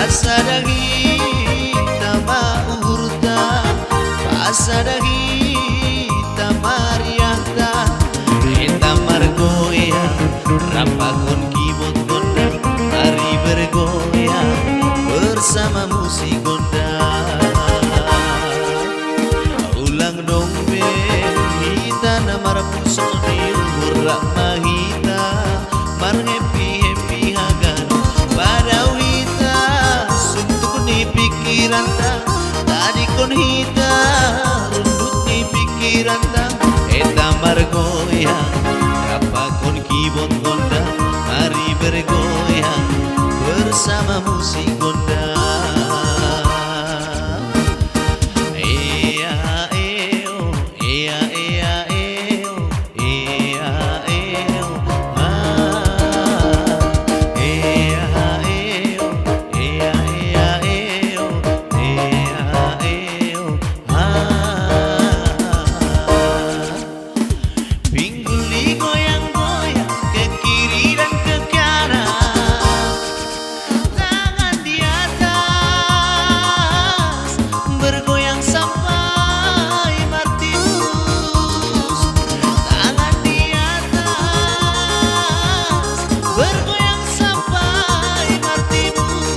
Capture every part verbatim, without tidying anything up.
Pasada hita ma uhurta, pasada hita ma riahta, ita margoyang, rapakon kibot gondang, mari bergoyang bersama musik gondang. Ulang dong be, hita na marpusuk ni uhur, rap ma hita marhappy-happy hagan. Padao hita suntuk ni pikiranta, tadingkon hita rundut ni pikiranta. Ita margoyang, rapakon kibot gondang, mari bergoyang bersama musik gondang. Ea, eo, ea, ea, eo, ea, eo, ah. Ea, eo, ea, ea, eo, ea, eo, ah. Pinggul digoyang-goyang ke kiri dan ke kanan. Tangan di atas, bergoyang sampai martimus. Tangan di atas, bergoyang sampai martimus.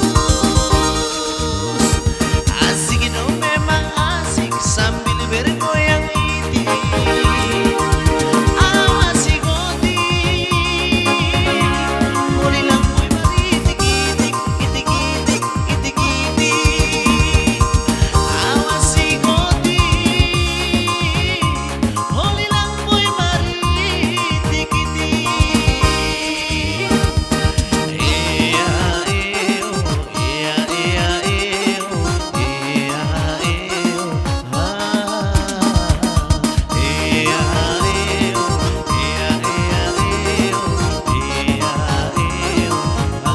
Asik itu memang asik sambil bergoyang iti. Awas si Goti. Holilang boy mari itik-itik, itik-itik, itik-itik. Awas si Goti. Holilang boy mari itik-itik. Ea, eo, ea, ea, eo, ea, eo, ah. Ea, eo, ea, ea, eo, ea, eo, ah.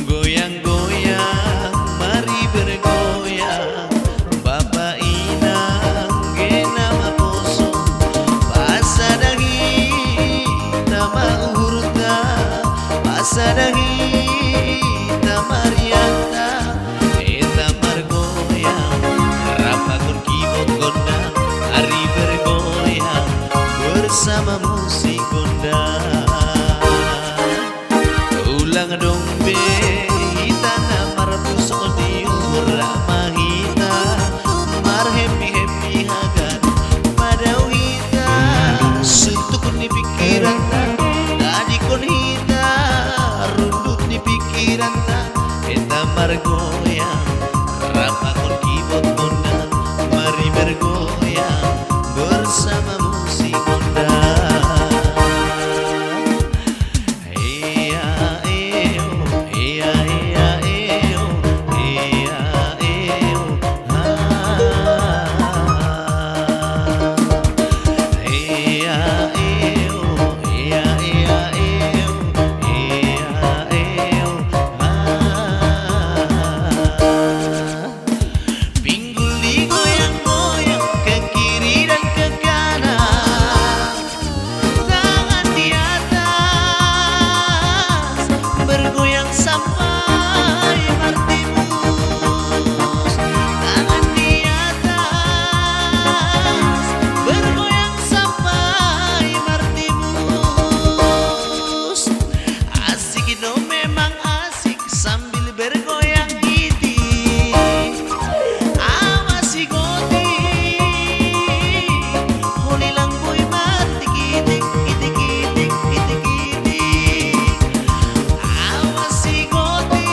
Goyang-goyang, mari bergoyang, bapa inang gena maposo. Pasada hita ma uhurta, pasada hita ma riahta. Ita margoyang, rapakon kibot gondang, mari bergoyang bersama musik gondang. Ulang dong be, hita na marpusuk ni uhur, rap ma hita marhappy-happy hagan. Padao hita suntuk ni pikiranta, tadingkon hita rundut ni pikiranta. Ita margoyang, rapakon kibot gondang, mari bergoyang bersama musik gondang. Ea, eo, ea, ea, eo, ea, eo, ah. Ea, eo, ea, ea, eo, ea, eo, ah. Pinggul digoyang-goyang ke kiri dan ke kanan. Tangan di atas, bergoyang sampai martimus. Tangan di atas, bergoyang sampai martimus. Asik itu memang asik sambil bergoyang iti. Awas si Goti. Holilang boy mari itik-itik, itik-itik, itik-itik. Awas si Goti.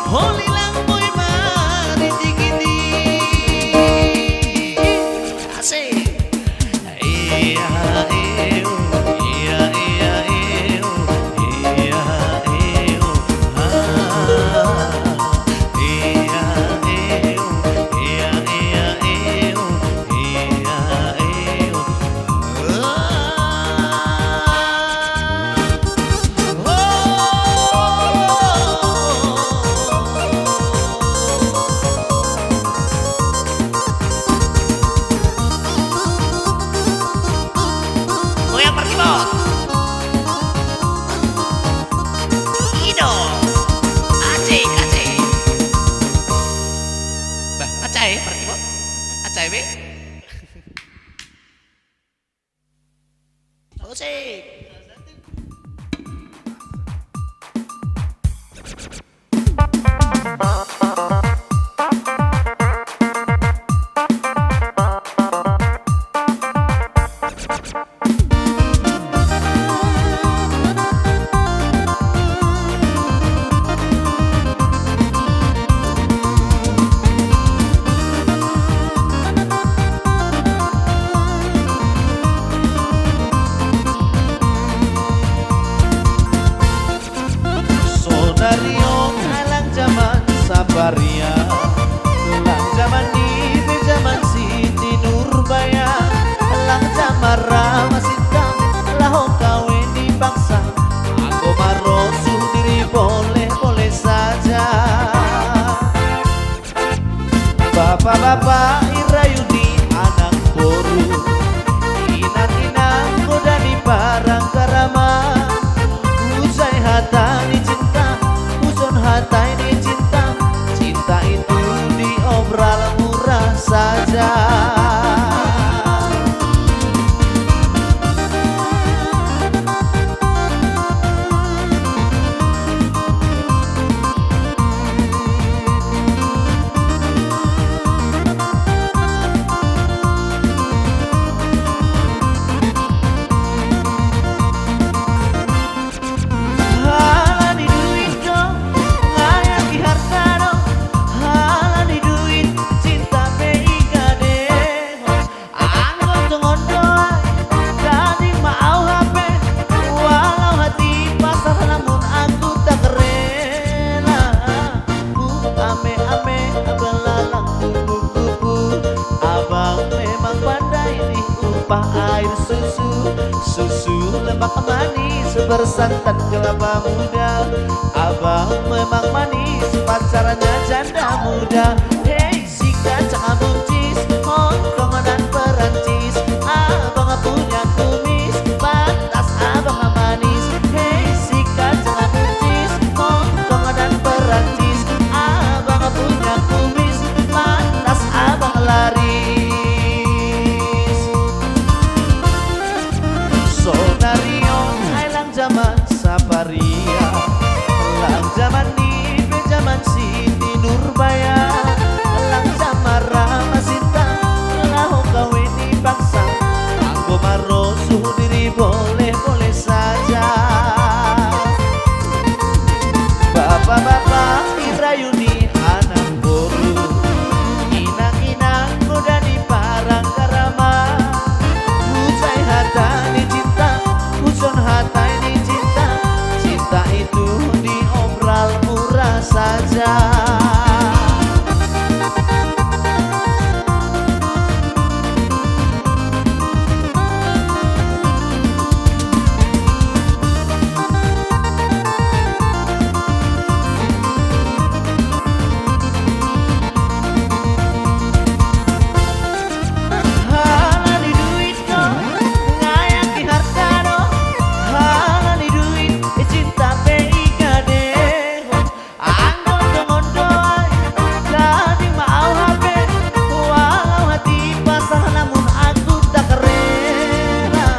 Holilang boy mari itik-itik. Asik. Ea, eo, ea, ea, eo, ea, eo, Cek. Sonario, alang jaman saparia, lang jaman ni pe jaman Siti Nurbaya, lang jaman rama sinta, laho kawin dipaksa, anggo marosuh diri boleh-boleh saja. Bapa-bapa, irayuni anak boru, inang-inang goda ni parang karama. Hujai hata ni cinta, hujon hata ni cinta, cinta itu diobral murah saja. Halani duit do, ngayaki harta do, halani duit cinta pe i gadehon. Anggo tongon do ai, dadi ma au hape, walau hatipas, namun aku tak rela. Bu ame-ame, belalang kupu-kupu, abang memang pandai diupah air susu. Susu lemak manis bersantan kelapa muda, abang memang manis, pacarnya janda muda. Hei, si kacang buncis, Hongkong dan Perancis, abang punya kumis, pantas abang manis. Hei, si kacang buncis, Hongkong dan Perancis, abang punya kumis, pantas abang laris. Sonario, hai lang jaman saparia, lang jaman ni pe jaman Siti Nurbaya, lang jaman rama sinta, laho kawin dipaksa, anggo marosuh diri boleh-boleh saja. Bapa-bapa, irayuni anak boru, inang-inang goda ni parang karama. Hujai hata ni cinta, hujon hata ni cinta, cinta itu diobral murah saja. Halani duit do, ngayaki harta do, halani duit cinta pe i gadehon. Anggo tongon do ai, dadi ma au hape, walau hatipas, namun aku tak rela.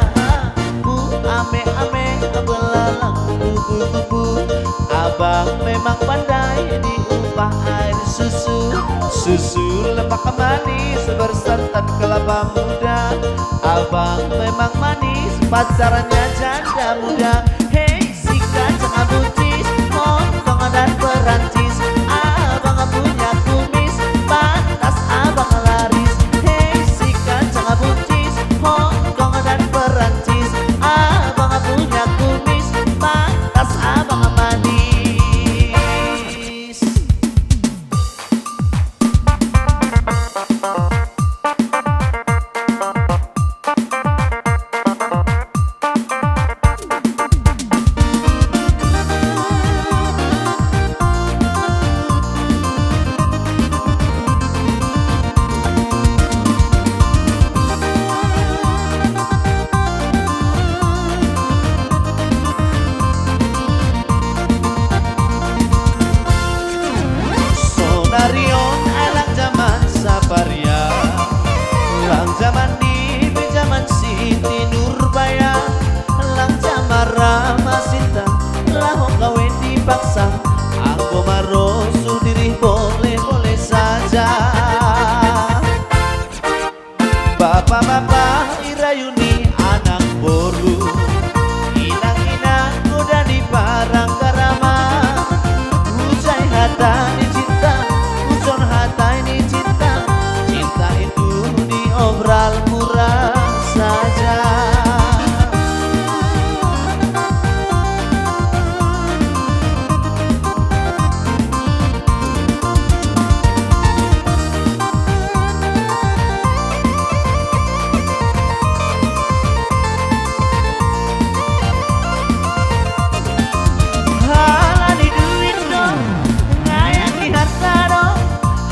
Bu ame-ame, belalang kupu-kupu, abang memang pandai diupah air susu. Susu lemak manis bersantan kelapa muda, abang memang manis, pacarnya janda muda. Hei, si kacang buncis, Hongkong dan Perancis, abang punya kumis, pantas abang laris. Hei, si kacang buncis, Hongkong dan Perancis, abang punya kumis, pantas abang manis. Tadi cinta, ucon hatai ni cinta. Cinta itu diobral murah saja. Halani duit dong, ngayangi harta dong.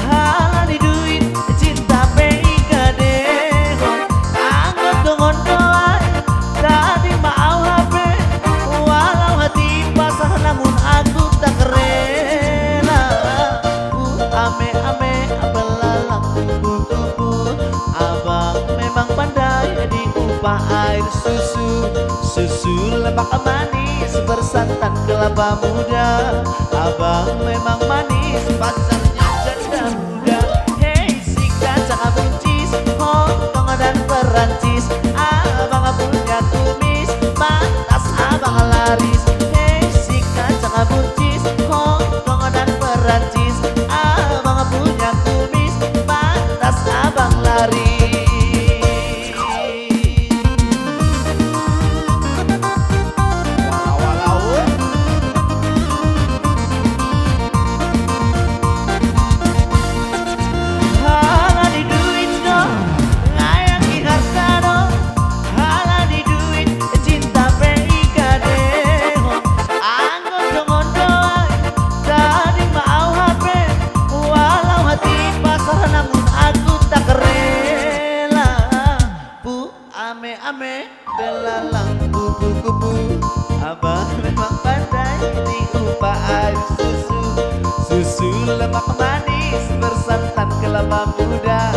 Halani duit, cinta pe i gadehon. Anggot dongon doa, tadi ma au hape. Walau hati pasrah namun aku tak rela. Pu ame-ame, belalang kupu-kupu. Abang memang pandai diupah air susu. Susu lemak manis bersantan kelapa muda. Abang memang manis, pacarnya janda muda. Hei, si kacang buncis, Hongkong dan Perancis. Abang punya kumis, pantas abang laris. Hei, si kacang buncis, Hongkong dan Perancis. Abang punya kumis, pantas abang laris. Wala-wala, woi. Halani duit dong, ngayangi harta dong. Halani duit, cinta pe i gadehon. Anggot dongon doa, tadi ma au hape. Walau hati pasrah namun aku tak rela. Pu ame-ame, belalang kupu-kupu. Abang memang pandai diupah air susu. Susu lemak manis bersantan kelapa muda.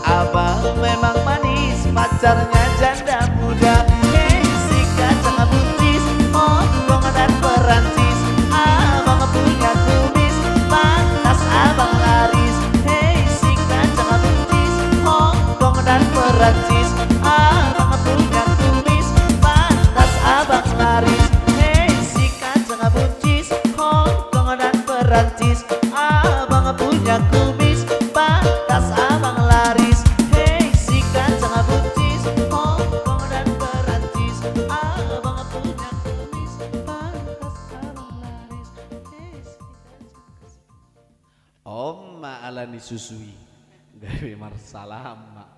Abang memang manis, pacarnya janda muda. Hei, si kacang buncis, Hongkong dan Perancis. Abang punya kumis, pantas abang laris. Hei, si kacang buncis, Hongkong dan Perancis. Abang punya kumis, pantas abang laris. Hei, si kacang buncis, Hongkong dan Perancis. Abang punya kumis, pantas abang laris. Hei, si kacang buncis, Hongkong dan Perancis. Abang punya kumis, pantas abang laris. Hei, si kacang Oma ala ni susui, gawe marsalama.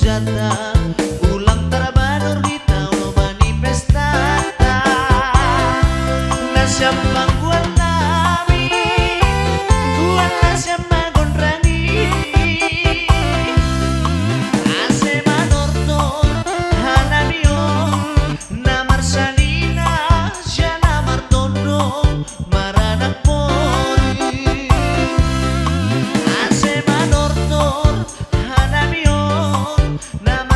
Data ulang tarabanur di taun bani pestata. Na siampang gual nami, gual na siammagonrani. Ase manortor hanami on, na marsalina sia na martondong maranak mori. Ase manortor hanami on, na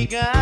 Amiga,